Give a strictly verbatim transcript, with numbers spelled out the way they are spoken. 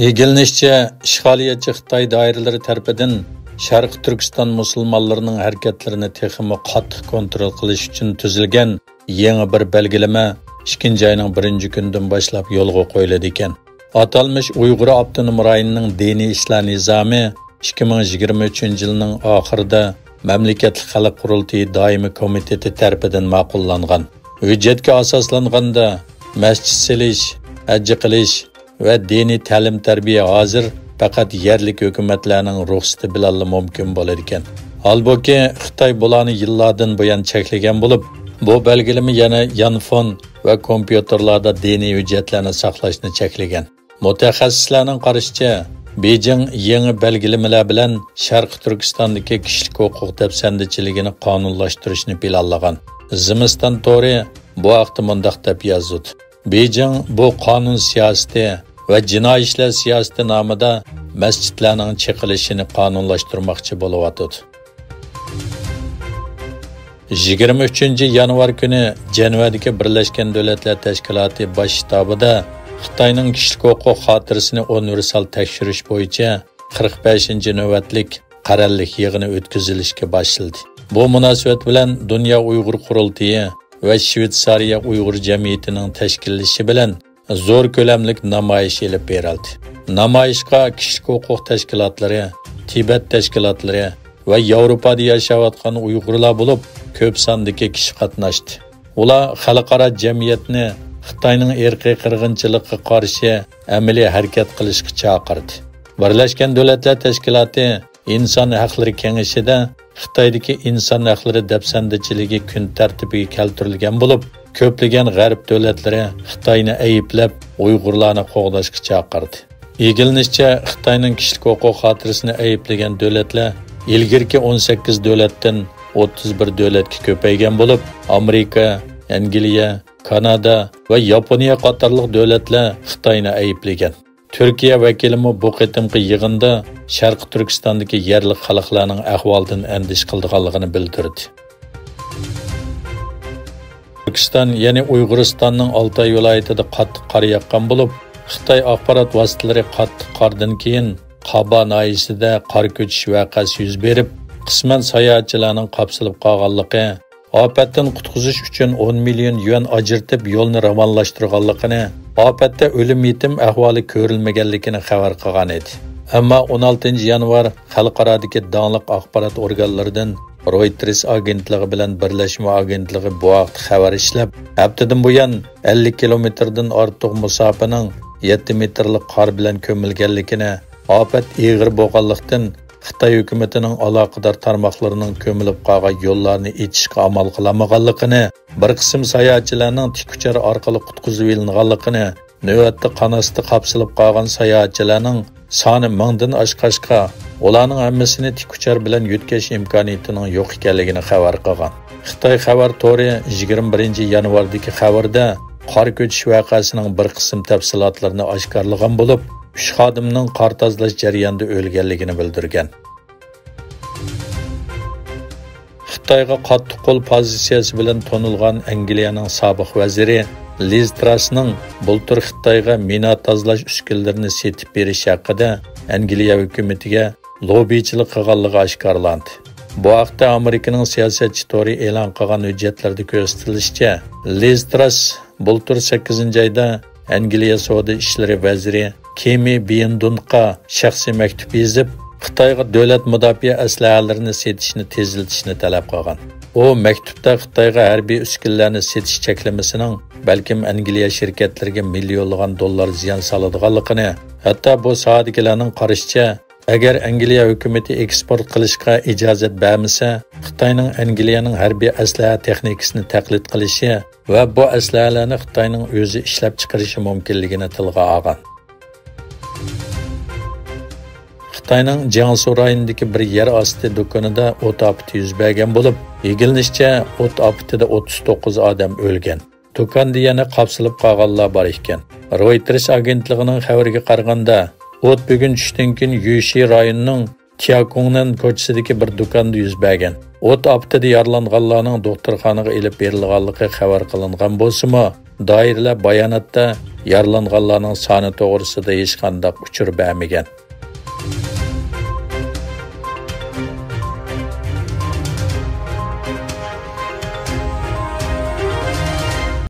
ئىگىلىنىشىچە، ئىشغالىيەتچى خىتاي دائىرىلىرى تەرىپىدىن شەرقىي تۈركىستان مۇسۇلمانلىرىنىڭ ھەرىكەتلىرىنى تېخىمۇ قاتتىق كونترول قىلىش ئۈچۈن تۈزۈلگەن يېڭى بىر بەلگىلىمە ئىككىنچى ئاينىڭ بىرىنچى كۈنىدىن باشلاپ يولغا قويۇلىدىكەن. ئاتالمىش ئۇيغۇر ئاپتونوم رايونىنىڭ دىنىي ئىشلار نىزامى ئىككى مىڭ يىگىرمە ئۈچىنچى يىلنىڭ ئاخىرىدا مەملىكەتلىك خەلق قۇرۇلتىيى دائىمىي كومىتېتى تەرىپىدىن ماقۇللانغان. ھۆججەتكە ئاساسلانغاندا، مەسچىت سېلىش، ھەج قىلىش ۋە دىنىي تەلىم-تەربىيە ھازىر پەقەت يەرلىك ھۆكۈمەتلەرنىڭ رۇخسىتى بىلەنلا مۇمكىن بولىدىكەن. ھالبۇكى، خىتاي بۇلارنى يىللاردىن بۇيان چەكلىگەن بولۇپ، بۇ بەلگىلىمە يەنە يانفون ۋە كومپيۇتېرلاردا دىنىي ھۆججەتلەرنى ساقلاشنى چەكلىگەن. مۇتەخەسسىسلەرنىڭ قارىشىچە، بېيجىڭ يېڭى بەلگىلىمىلەر بىلەن شەرقىي تۈركىستاندىكى كىشىلىك ھوقۇق دەپسەندىچىلىكىنى قانۇنلاشتۇرۇشنى پىلانلىغان. زىمىستان تورى بۇ ھەقتە مۇنداق دەپ يازدى: بېيجىڭ بۇ قانۇن سىياسىتى ۋە جىنايى ئىشلار سىياسىتى نامىدا مەسچىتلەرنىڭ چېقىلىشىنى قانۇنلاشتۇرماقچى بولۇۋاتىدۇ. يىگىرمە ئۈچىنچى يانۋار كۈنى جەنۋەدىكى بىرلەشكەن دۆلەتلەر تەشكىلاتى باش شتابىدا خىتاينىڭ كىشىلىك ھوقۇق خاتىرىسىنى ئۇنىۋېرسال تەكشۈرۈش بويىچە قىرىق بەشىنچى نۆۋەتلىك قەرەللىك يىغىنى ئۆتكۈزۈلۈشكە باشلىدى. بۇ مۇناسىۋەت بىلەن دۇنيا ئۇيغۇر قۇرۇلتىيى ۋە شۋېتسارىيە ئۇيغۇر جەمئىيىتىنىڭ تەشكىللىشى بىلەن زور كۆلەملىك نامايىش ئېلىپ بېرىلدى. نامايىشقا كىشىلىك ھوقۇق تەشكىلاتلىرى، تىبەت تەشكىلاتلىرى ۋە ياۋروپادا ياشاۋاتقان ئۇيغۇرلار بولۇپ كۆپ ساندىكى كىشى قاتناشتى. ئۇلار خەلقئارا جەمئىيەتنى خىتاينىڭ ئىرقىي قىرغىنچىلىققا قارشى ئەمەلىي ھەرىكەت قىلىشقا چاقىردى. بىرلەشكەن دۆلەتلەر تەشكىلاتى ئىنسان ھەقلىرى كېڭىشىدە خىتايدىكى ئىنسان ھەقلىرى دەپسەندىچىلىكى كۈن تەرتىپىگە كەلتۈرۈلگەن بولۇپ، كۆپلىگەن غەرب دۆلەتلىرى خىتاينى ئەيىبلەپ، ئۇيغۇرلارنى قوغداشقا چاقىردى. ئىگىلىنىشىچە، خىتاينىڭ كىشىلىك ھوقۇق خاتىرىسىنى ئەيىبلىگەن دۆلەتلەر ئىلگىرىكى ئون سەككىز دۆلەتتىن ئوتتۇز بىر دۆلەتكە كۆپەيگەن بولۇپ، ئامېرىكا، ئەنگلىيە، كانادا ۋە ياپونىيە قاتارلىق دۆلەتلەر خىتاينى ئەيىبلىگەن. تۈركىيە ۋەكىلىمۇ بۇ قېتىمقى يىغىندا شەرقىي تۈركىستاندىكى يەرلىك خەلقلەرنىڭ ئەھۋالىدىن ئەندىشە قىلىدىغانلىقىنى بىلدۈردى. تۈركىستان، يەنى ئۇيغۇرىستاننىڭ ئالتاي ۋىلايىتىدە قاتتىق قار ياغقان بولۇپ، خىتاي ئاخبارات ۋاسىتىلىرى قاتتىق قاردىن كېيىن قابا ناھىيەسىدە قار كۆچۈش ۋەقەسى يۈز بېرىپ، قىسمەن ساياھەتچىلەرنىڭ قاپسىلىپ قالغانلىقى، ئاپەتتىن قۇتقۇزۇش ئۈچۈن ئون مىليون يۈەن ئاجرىتىپ، يولنى راۋانلاشتۇرغانلىقىنى، ئاپەتتە ئۆلۈم-يېتىم ئەھۋالى كۆرۈلمىگەنلىكىنى خەۋەر قىلغان ئىدى. ئەمما ئون ئالتىنچى يانۋار خەلقئارادىكى داڭلىق ئاخبارات ئورگانلىرىدىن رويتېرس ئاگېنتلىقى بىلەن بىرلەشمە ئاگېنتلىقى بۇ ھەقتە خەۋەر ئىشلەپ، ھەپتىدىن بۇيان ئەللىك كىلومېتىردىن ئارتۇق مۇساپىنىڭ يەتتە مېتىرلىق قار بىلەن كۆمۈلگەنلىكىنى، ئاپەت ئېغىر بولغانلىقتىن، خىتاي ھۆكۈمىتىنىڭ ئالاقىدار تارماقلىرىنىڭ كۆمۈلۈپ قالغان يوللارنى ئېچىشقا ئامال قىلالمىغانلىقىنى، بىر قىسىم ساياھەتچىلەرنىڭ تىك ئۇچار ئارقىلىق قۇتقۇزۇۋېلىنغانلىقىنى، نۆۋەتتە قاناتتا قاپسىلىپ قالغان ساياھەتچىلەرنىڭ سانى مىڭدىن ئاشقاچقا، ئۇلارنىڭ ھەممىسىنى تىك ئۇچار بىلەن يۆتكەش ئىمكانىيىتىنىڭ يوق ئىكەنلىكىنى خەۋەر قىلغان. خىتاي خەۋەر تورى يىگىرمە بىرىنچى يانۋاردىكى خەۋىرىدە قار كۆچۈش ۋەقەسىنىڭ بىر قىسىم تەپسىلاتلىرىنى ئاشكارىلىغان بولۇپ، ئۈچ خادىمنىڭ قار تازىلاش جەريانىدا ئۆلگەنلىكىنى بىلدۈرگەن. خىتايغا قاتتىق قول پوزىتسىيەسى بىلەن تونۇلغان ئەنگلىيەنىڭ سابىق ۋەزىرى لىز تراسنىڭ بۇلتۇر خىتايغا مىنا تازىلاش ئۈسكۈنىلىرىنى سېتىپ بېرىش ھەققىدە ئەنگلىيە ھۆكۈمىتىگە لوببىچىلىق قىلغانلىقى ئاشكارىلاندى. بۇ ھەقتە ئامېرىكىنىڭ سىياسەتچى تورى ئېلان قىلغان ھۆججەتلەردە كۆرسىتىلىشىچە، لىز تراس بۇلتۇر سەككىزىنچى ئايدا ئەنگلىيە سودا ئىشلىرى ۋەزىرى كېمى بىيىندۇنغا شەخسىي مەكتۇپ يېزىپ، خىتايغا دۆلەت مۇداپىئە ئەسلىھەلىرىنى سېتىشنى تېزلىتىشنى تەلەپ قىلغان. ئۇ مەكتۇپتا خىتايغا ھەربىي ئۈسكۈنىلەرنى سېتىش چەكلىمىسىنىڭ بەلكىم ئەنگلىيە شىركەتلىرىگە مىليونلىغان دوللار زىيان سالىدىغانلىقىنى، ھەتتا بۇ ساھەدىكىلەرنىڭ قارىشىچە، ئەگەر ئەنگلىيە ھۆكۈمىتى ئېكسپورت قىلىشقا ئىجازەت بەرمىسە، خىتاينىڭ ئەنگلىيەنىڭ ھەربىي ئەسلىھە تېخنىكىسىنى تەقلىد قىلىشى ۋە بۇ ئەسلىھەلەرنى خىتاينىڭ ئۆزى ئىشلەپچىقىرىشى مۇمكىنلىكىنى تىلغا ئالغان. خىتاينىڭ جياڭسۇ رايونىدىكى بىر يەر ئاستى دۇكىنىدا ئوت ئاپىتى يۈز بەرگەن بولۇپ، ئىگىلىنىشىچە، ئوت ئاپىتىدە ئوتتۇز توققۇز ئادەم ئۆلگەن. دۇكاندا يەنە قاپسىلىپ قالغانلار بار ئىكەن. رويتېرس ئاگېنتلىقىنىڭ خەۋىرىگە قارىغاندا، ئوت بۈگۈن چۈشتىن كېيىن يۈشى رايونىنىڭ تياكۇڭنەن كوچىسىدىكى بىر دۇكاندا يۈز بەرگەن. ئوت ئاپىتىدە يارىلانغانلارنىڭ دوختۇرخانىغا ئېلىپ بېرىلغانلىقى خەۋەر قىلىنغان بولسىمۇ، دائىرىلەر باياناتتا يارىلانغانلارنىڭ سانى توغرىسىدا ھېچقانداق ئۇچۇر بەرمىگەن.